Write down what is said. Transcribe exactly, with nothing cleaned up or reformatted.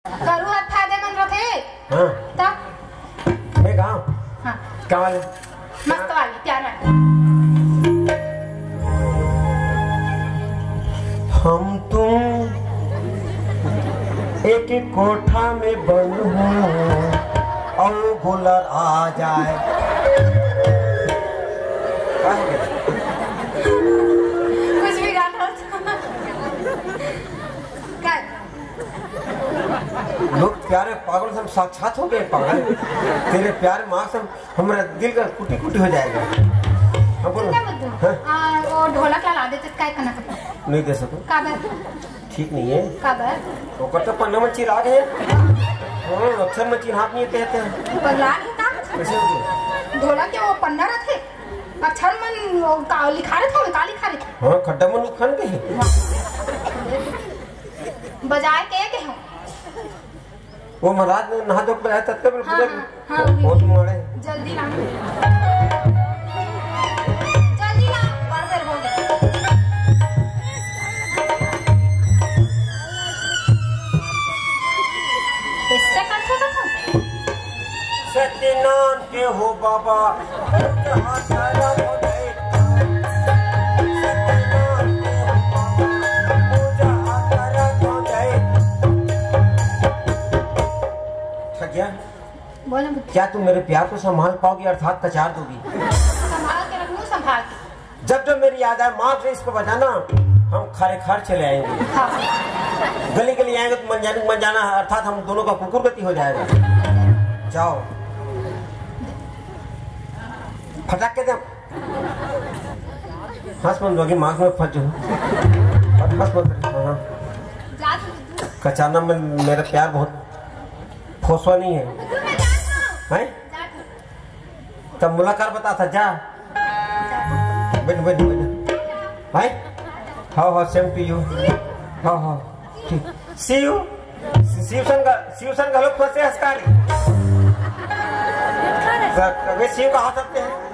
गरु ह फायदेमंद रथे। हाँ। त? मैं गाँव। हाँ। का वाले? मस्त वाली, प्यार वाली। हम तुम एक कोठा में बंद हूँ और गोलर आ जाए। का हो गया? कुछ भी गाना हो तो। का? लोग प्यारे पागल से हम साक्षात हो गए पागल। तेरे प्यार माँ से हमरा दिल का कुटी कुटी हो जाएगा। अब बोलो। चिंता मत करो। हाँ? आ, वो ढोलक ला, ला देते, काय करना था? नहीं दे सकूँ। काबर? ठीक नहीं है। काबर? ओकर तो पन्ना में चिराग है। हाँ, अक्षर में चिन्हात नहीं कहते हैं। पगला नहीं था? कैसे हो गया? ढोलक के वो पन्ना रथे, अक्षर मन वो का लिखा रहे था, का लिखा रहे? हाँ, खड्डा मन उखन के है। बजाए के, के हो? वो महाराज ने नहा धो के आया, तब तक हाँ, पूरा हाँ, हाँ, वो भी। बहुत मारे। जल्दी ला। जल्दी ला, बड़ देर हो गई। कैसे करथे कथन? सत्यनारायण के हो बाबा, पूजा हाथ धरम हो जाए। सत्यनारायण के हो बाबा, पूजा हाथ धरम हो जाए। थक गया? बोलो। क्या तुम मेरे प्यार को संभाल पाओगी, अर्थात कचार दोगी? संभाल के रखूँ, संभाल के। जब जब मेरी याद आए, माँ से इसको बजाना, हम खरे खर चले आएंगे। हाँ। गली गली आएंगे तो मन जाने मन जाना, अर्थात हम दोनों का कुकुर गति हो जाएगा। जाओ, फटाक के दे। हंस मत, बाकी मास्क में फंस जाओ। हंस मत। हाँ, हाँ। कचाना में मेरा प्यार बहुत फोसवा नहीं है। हैं? तब मुलाकात बता था, जा। बैठ, बैठ, बैठ। भाई? हाँ, हाँ, same to you। हाँ, हाँ। ठीक। See you। शिव सन का, शिव सन का लोग फंसे हंसकारी। वे शिव कहा सकते हैं।